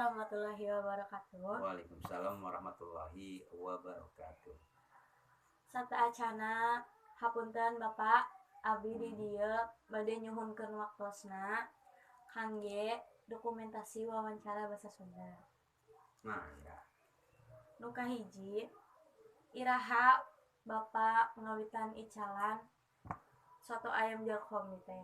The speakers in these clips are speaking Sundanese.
Warahmatullahi wabarakatuh. Waalaikumsalam warahmatullahi wabarakatuh. Sateuacanna, hapunten Bapak, abdi di dieu bade nyuhunkeun waktosna kangge dokumentasi wawancara basa Sunda. Nah, ya. Nu kahiji, iraha Bapak ngawitan icalan soto ayam Jarkomi teh?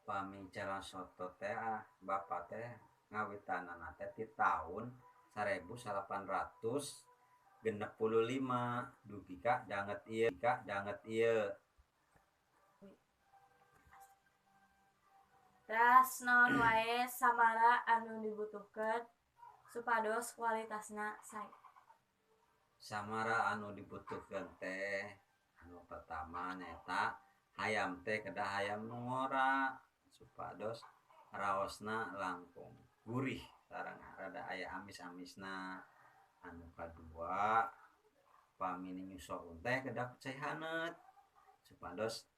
Pami icalan soto teh, ah, Bapak teh ngawitanana teh ti taun 1865 dugi ka danget ieu ka danget ieu. Teras naon wae samara anu dibutuhkeun supados kualitasna sae? Samara anu dibutuhkeun teh anu pertama nyaeta hayam teh kedah hayam nu ngora supados raosna langkung gurih sareng rada aya amis-amisna. Anu kadua, pami nyusokeun teh kedah ku cai haneut supados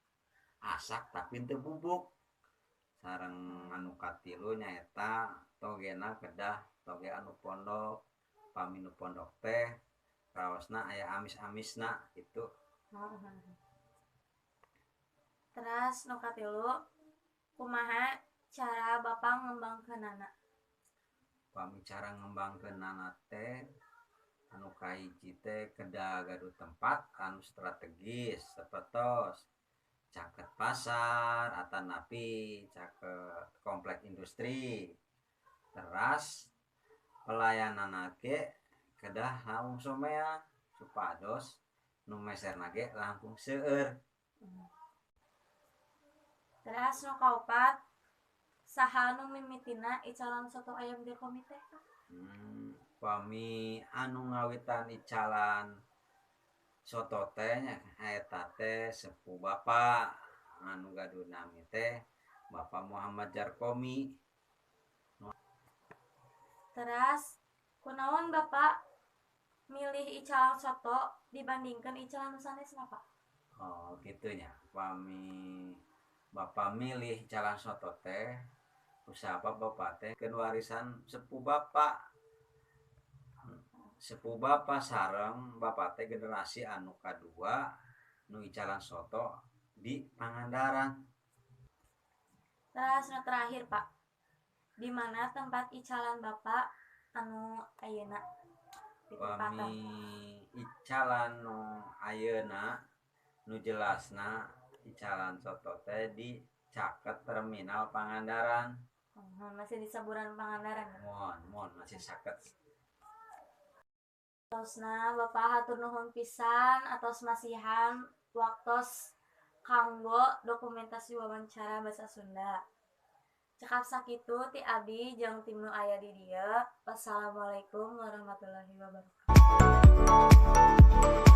asak tapi teu bubuk. Sareng anu katilu nyaeta togena kedah toge anu pondok. Pami nu pondok teh raosna aya amis-amisna gitu. Teras nu katilu, kumaha cara Bapak ngembangkeunana? Pami cara ngembangkeunana teh anu kahiji teh kedah gaduh tempat anu strategis, sapertos caket pasar atanapi caket komplek industri. Teras pelayananna ge kedah langkung somea supados nu meserna ge langkung seueur. Teras nu kaopat, saha nu mimitina icalan soto ayam Jarkomi teh, Pak? Pami anu ngawitan icalan soto teh nyaeta teh sepuh Bapak anu gaduh nami teh Bapak Muhammad Jarkomi. Teras kunaon Bapak milih icalan soto dibandingkeun icalan nu sanesna, Pak? Oh, kitu nya. Pami Bapak milih icalan soto teh kusabab Bapak teh keun warisan sepuh Bapak. Sepuh Bapak sareng Bapak teh generasi anu kadua nu icalan soto di Pangandaran. Teras nu terakhir, Pak, di mana tempat icalan Bapak anu ayeuna ditempatan? Pami icalan nu ayeuna, nu jelasna icalan soto teh di caket Terminal Pangandaran. Masih di saburan Pangandaran ya? Muhun, muhun, masih caket. Tosna Bapak, hatur nuhun pisan atos masihan waktos kanggo dokumentasi wawancara basa Sunda. Cekap sakitu ti abdi jeung tim nu aya di dieu. Wassalamualaikum warahmatullahi wabarakatuh.